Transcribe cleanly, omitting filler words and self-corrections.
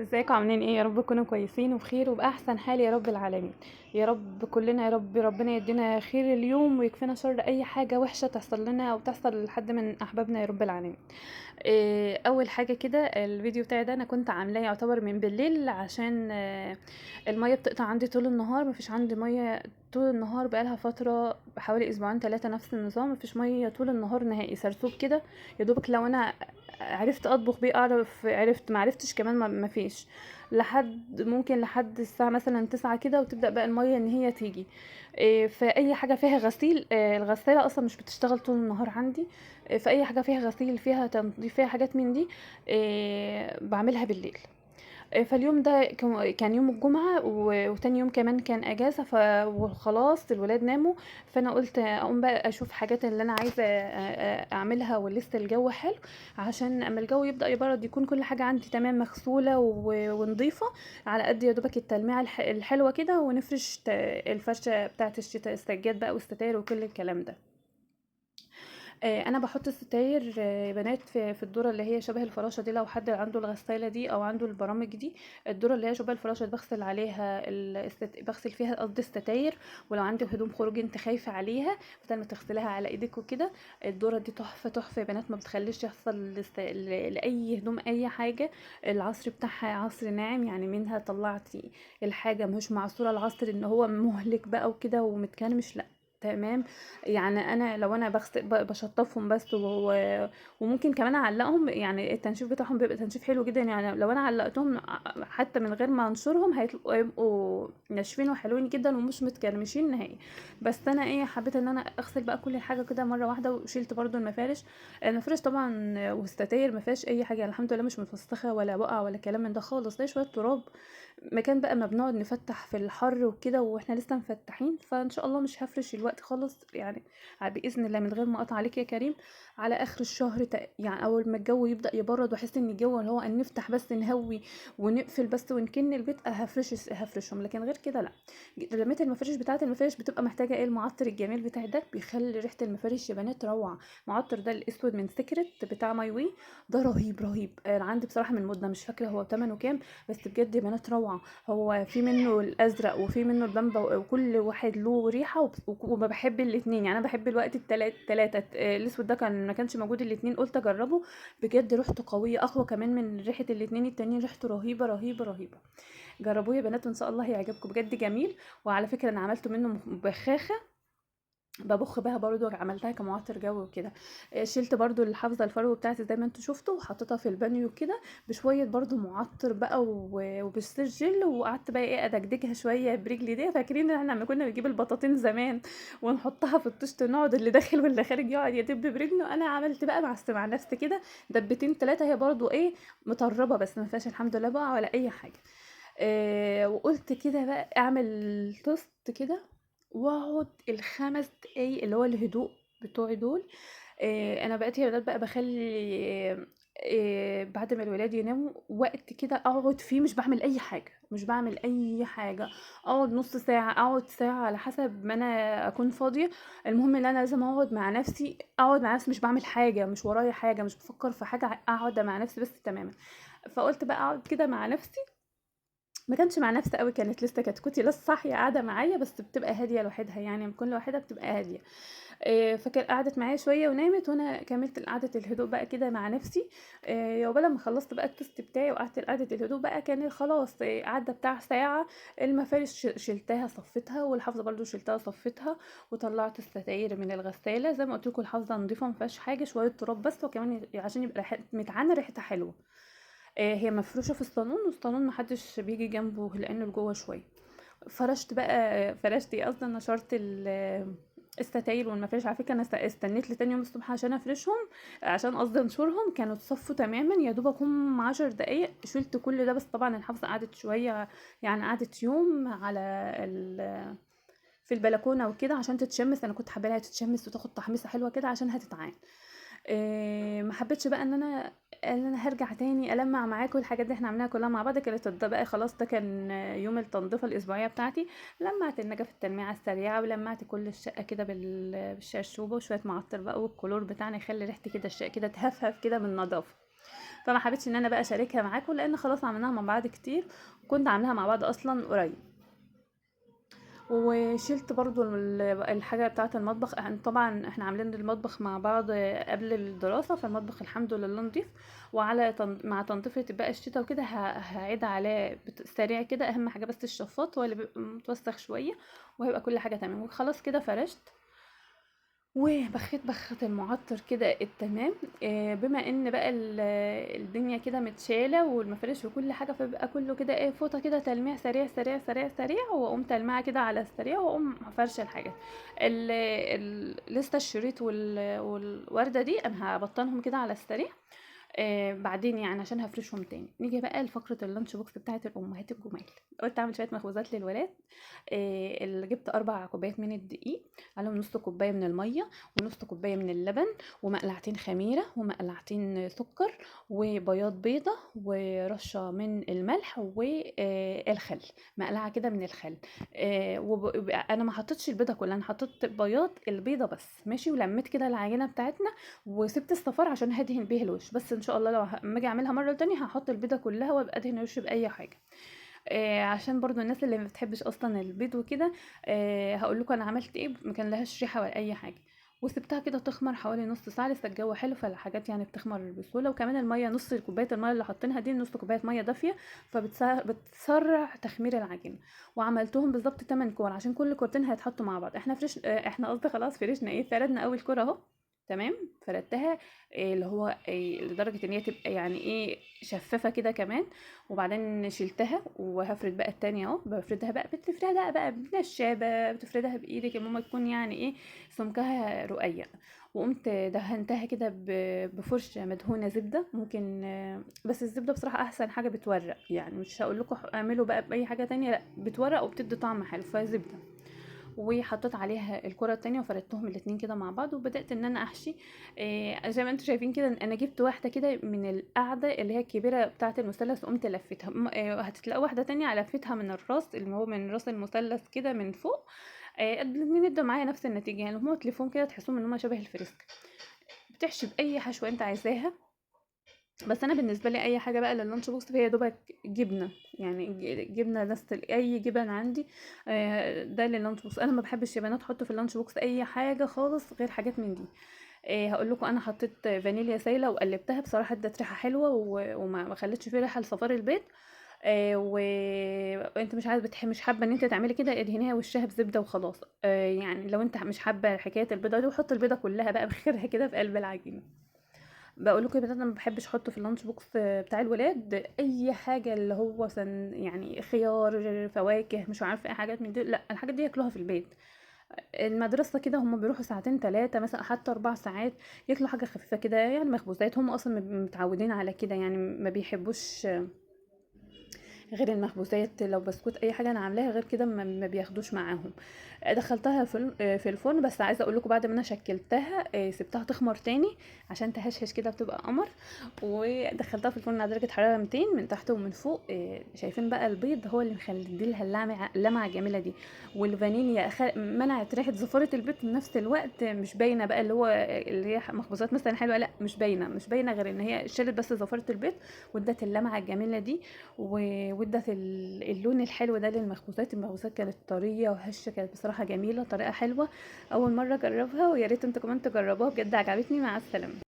ازيكم عاملين ايه؟ يا رب تكونوا كويسين وبخير وباحسن حال يا رب العالمين. يا رب كلنا يا رب ربنا يدينا خير اليوم ويكفينا شر اي حاجة وحشة تحصل لنا او تحصل لحد من احبابنا يا رب العالمين. اول حاجة كده الفيديو بتاعي ده انا كنت عاملاه يعتبر من بالليل عشان المية بتقطع عندي طول النهار، مفيش عندي مية طول النهار بقالها فترة حوالي اسبوعين 3 نفس النظام، مفيش مية طول النهار نهائي، سرسوب كده يا دوبك لو انا عرفت اطبخ بيه اعرف، عرفت ما عرفتش كمان ما فيش، لحد ممكن لحد الساعة مثلا 9 كده وتبدا بقى المية ان هي تيجي. فاي حاجة فيها غسيل، الغسالة اصلا مش بتشتغل طول النهار عندي، فاي حاجة فيها غسيل فيها تنظيف فيها حاجات من دي، بعملها بالليل. فاليوم ده كان يوم الجمعة وتاني يوم كمان كان اجازة، وخلاص الولاد ناموا، فانا قلت اقوم بقى اشوف حاجات اللي انا عايزة اعملها ولسه الجو حلو، عشان اما الجو يبدأ يبرد يكون كل حاجة عندي تمام مغسولة ونضيفة على قد يا دوبك التلميعة الحلوة كده، ونفرش الفرشة بتاعت الشتاء، السجاد بقى والستاير وكل الكلام ده. انا بحط الستاير، بنات في الدورة اللي هي شبه الفراشة دي، لو حد عنده الغسالة دي او عنده البرامج دي، الدورة اللي هي شبه الفراشة دي بغسل عليها بغسل فيها قصدي الستاير، ولو عندك هدوم خروج انت خايفة عليها بدل ما تغسليها على ايدك وكده، الدورة دي تحفة تحفة يا بنات، ما بتخليش يحصل لاي هدوم اي حاجة. العصر بتاعها عصر ناعم، يعني منها طلعتي الحاجة مش معصوره العصر ان هو مهلك بقى وكده ومتكرمش، لا تمام. يعني انا لو انا بغسل بشطفهم بس وممكن كمان اعلقهم، يعني التنشيف بتاعهم بيبقى تنشيف حلو جدا، يعني لو انا علقتهم حتى من غير ما انشرهم هيبقوا ناشفين وحلوين جدا ومش متكرمشين نهائي. بس انا حبيت ان انا اغسل بقى كل حاجة كده مرة واحدة، وشيلت برده المفارش، المفارش طبعا والستاير ما فيهاش اي حاجة، يعني الحمد لله مش متوسخه ولا بقع ولا كلام من ده خالص، ده شوية تراب مكان بقى ما بنقعد نفتح في الحر وكده واحنا لسه مفتحين، فان شاء الله مش هفرش الوقت خالص، يعني باذن الله من غير ما اقطع عليك يا كريم، على اخر الشهر يعني اول ما الجو يبدا يبرد واحس ان الجو اللي هو ان نفتح بس نهوي ونقفل بس ونكن البيت، هفرشهم، لكن غير كده لا. لميت المفارش بتاعه المفارش بتبقى محتاجه ايه؟ المعطر الجميل بتاع ده بيخلي ريحه المفارش يا بنات روعه. المعطر ده الاسود من سكرت بتاع ماي واي ده رهيب رهيب، انا عندي بصراحة من مده مش فاكره هو ثمنه كام، بس بجد يا بنات روعه. هو في منه الازرق وفي منه البامبا، وكل واحد له ريحه، وما بحب الاثنين، يعني انا بحب الوقت التلاتة، الاسود ده كان ما كانش موجود الاثنين، قلت اجربه بجد ريحته قوية اقوى كمان من ريحه الاثنين التانيين، ريحته رهيبة رهيبة رهيبة. جربوه يا بنات وان شاء الله هيعجبكم بجد جميل. وعلى فكرة انا عملت منه بخاخه ببخ بها برضو، عملتها كمعطر جو وكده. شلت برضو الحافظة الفرو بتاعتي زي ما انتوا شفتوا وحطيتها في البانيو كده بشوية برضو معطر بقى وبالسير جل، وقعدت بقى ادجدجها شوية برجلي دي. فاكرين ان احنا لما كنا بنجيب البطاطين زمان ونحطها في الطشت نقعد اللي داخل واللي خارج يقعد يدب برجله، انا عملت بقى مع نفسي كده دبتين 3، هي برضو مطربه بس ما فيهاش الحمد لله بقى ولا اي حاجة. وقلت كده بقى اعمل توست كده واقعد ال5 دقايق اللي هو الهدوء بتوعي دول. انا بقيت يا بنات بقى بخلي، بعد ما الولاد يناموا وقت كده اقعد فيه مش بعمل اي حاجة، مش بعمل اي حاجة، اقعد نص ساعة اقعد ساعة على حسب ما انا اكون فاضية. المهم ان انا لازم اقعد مع نفسي، اقعد مع نفسي مش بعمل حاجة، مش ورايا حاجة، مش بفكر في حاجة، اقعد مع نفسي بس تماما. فقلت بقى اقعد كده مع نفسي، ما كانش مع نفسي قوي، كانت لسه كتكوتي لسه صاحية قاعدة معايا، بس بتبقى هادية لوحدها، يعني لما تكون لوحدها بتبقى هادية. فكان قعدت معايا شوية ونامت، وانا كملت قعدة الهدوء بقى كده مع نفسي. وبعد ما خلصت بقى التوست بتاعي وقعدت قعدة الهدوء بقى كان خلاص، عدى بتاع ساعة. المفارش شلتها صفتها، والحافظه برضو شلتها صفتها، وطلعت الستاير من الغسالة زي ما قلت لكم. الحافظة نظيفة ما فيهاش حاجة، شوية تراب بس، وكمان عشان يبقى متعانه ريحتها حلوة. هي مفروشه في الصالون، والصالون محدش بيجي جنبه لانه جوه شوية. فرشت بقى، فرشت ايه قصدي، نشرت الستاير والمفارش. على فكرة انا استنيت لتاني يوم الصبح عشان افرشهم، عشان قصدي انشرهم، كانوا اتصفوا تماما يا دوبك هم 10 دقايق شلت كل ده. بس طبعا الحافظة قعدت شوية، يعني قعدت يوم على في البلكونه وكده عشان تتشمس. انا كنت حابة لها تتشمس وتاخد تحميصه حلوة كده عشان هتتعان. ما حبيتش بقى ان انا هرجع تاني المع معاكم الحاجات دي احنا عاملينها كلها مع بعض. كانت ده بقى خلاص، ده كان يوم التنظيفه الاسبوعية بتاعتي. لمعت النجف التلميعه السريعة، ولمعت كل الشقة كده بالشرشوبه وشوية معطر بقى، والكلور بتاعنا يخلي ريحه كده الشقة كده تهفهف كده من النظافة. فما حبيتش ان انا بقى اشاركها معاكم لان خلاص عملناها مع بعض كتير، كنت عاملاها مع بعض اصلا قريب. وشلت برضو الحاجة بتاعة المطبخ. طبعا احنا عاملين المطبخ مع بعض قبل الدراسة، فالمطبخ الحمد لله نضيف. وعلى مع تنظيفة بقى الشتاء وكده هعيد عليه سريع كده. اهم حاجة بس الشفاط هو اللي بيبقى متوسخ شوية، وهيبقى كل حاجة تمام. وخلاص كده فرشت وبخيت بخة المعطر كده التمام. بما ان بقى الدنيا كده متشالة والمفارش وكل حاجة، فبيبقى كله كده ايه، فوطة كده تلميع سريع سريع سريع سريع، واقوم تلميعة كده على السريع، واقوم فرشة الحاجات. لسه الشريط والوردة دي انا هبطنهم كده على السريع، بعدين يعني عشان هفرشهم تاني. نيجي بقى لفقرة ال lunch box بتاعت الأمهات الجمال. قلت أعمل شوية مخبوزات للولاد. اللي جبت 4 كوبايات من الدقيق، عليهم نص كوباية من المية ونص كوباية من اللبن ومقلعتين خميرة ومقلعتين سكر وبياض بيضة ورشة من الملح والخل، مقلعة كده من الخل. أنا ما حطيتش البيضة كلها، أنا حطيت بياض البيضة بس، ماشي. ولميت كده العجينة بتاعتنا وسبت الصفار عشان هدهن بيه الوش، بس إن شاء الله لو اما اجي اعملها مرة تانية هحط البيضة كلها وابقى ادهن الوش باي حاجة. عشان برضو الناس اللي ما بتحبش اصلا البيض وكده، هقول لكم انا عملت ايه، ما كان لهاش ريحه ولا اي حاجة. وسبتها كده تخمر حوالي نص ساعة، لسه الجو حلو فالحاجات يعني بتخمر بسهولة. وكمان المية نص كوباية المية اللي حاطينها دي نص كوباية مية دافيه، فبتسرع تخمير العجينة. وعملتهم بالظبط 8 كور عشان كل كورتين هيتحطوا مع بعض. احنا فرش، احنا قصدي خلاص فرشنا ايه، فردنا اول كورة اهو تمام، فردتها اللي هو لدرجة ان هي تبقى يعني ايه شفافة كده كمان. وبعدين شلتها وهفرد بقى التانية اهو، بفردها بقى، بتفردها بقى بنشابه، بتفردها بايدك، المهم تكون يعني ايه سمكها رقيق. وقمت دهنتها كده بفرشه مدهونه زبدة، ممكن بس الزبدة بصراحة احسن حاجة بتورق، يعني مش هقول لكم اعملوا بقى باي حاجة تانية، لا بتورق وبتدي طعم حلو، فزبده. وحطيت عليها الكرة التانية وفردتهم الاتنين كده مع بعض، وبدأت ان انا احشي. زي ما انتم شايفين كده انا جبت واحدة كده من القاعدة اللي هي الكبيرة بتاعة المثلث وقمت لفتها. هتتلاقوا واحدة تانية لفتها من الراس اللي هو من راس المثلث كده من فوق. الاتنين ادوا معايا نفس النتيجة، يعني هما تلفهم كده تحسهم ان هما شبه الفريسك. بتحشي بأي حشوة انت عايزاها، بس انا بالنسبة لي اي حاجة بقى لل lunch box فهي دوبك جبنه، يعني جبنه نستل، اي جبن عندي، ده لل lunch box. انا ما بحبش يا بنات احط في ال lunch box اي حاجة خالص غير حاجات من دي. هقول لكم انا حطيت فانيليا سايله وقلبتها، بصراحة ادت ريحه حلوة وما خلتش فيه ريحه لصفار البيض. وانت مش عايزه مش حابة ان انت تعملي كده، ادهنيها وشها بزبده وخلاص. يعني لو انت مش حابة حكاية البيضة دي، وحط البيضة كلها بقى بخيرها كده في قلب العجينة. بقول لكم يا بنات انا ما بحبش احط في ال lunch box بتاع الولاد اي حاجة اللي هو يعني خيار، فواكه، مش عارفه اي حاجات من دي، لا الحاجات دي ياكلوها في البيت. المدرسة كده هم بيروحوا ساعتين 3 مثلا حتى 4 ساعات، ياكلوا حاجة خفيفة كده، يعني مخبوزات، هم اصلا متعودين على كده، يعني ما بيحبوش غير المخبوزات، لو بسكوت اي حاجة انا عاملاها غير كده ما بياخدوش معاهم. دخلتها في الفرن، بس عايزه اقول لكم بعد ما انا شكلتها، سبتها تخمر تاني عشان تهشهش كده بتبقى قمر. ودخلتها في الفرن على درجه حرارة 200 من تحت ومن فوق. شايفين بقى البيض هو اللي مخلي لها اللمعة الجميلة دي، والفانيليا منعت ريحه زفاره البيض في نفس الوقت، مش باينة بقى اللي هي مخبوزات مثلا حلوة، لا مش باينة، مش باينة غير ان هي شالت بس زفاره البيض وادت اللمعة الجميلة دي، وادت اللون الحلو ده للمخبوزات. المخبوزات كانت طرية وهشه، كانت بصراحة جميلة، طريقه حلوة، اول مرة اجربها، ويا ريت انتوا كمان تجربوها، بجد عجبتني. مع السلامة.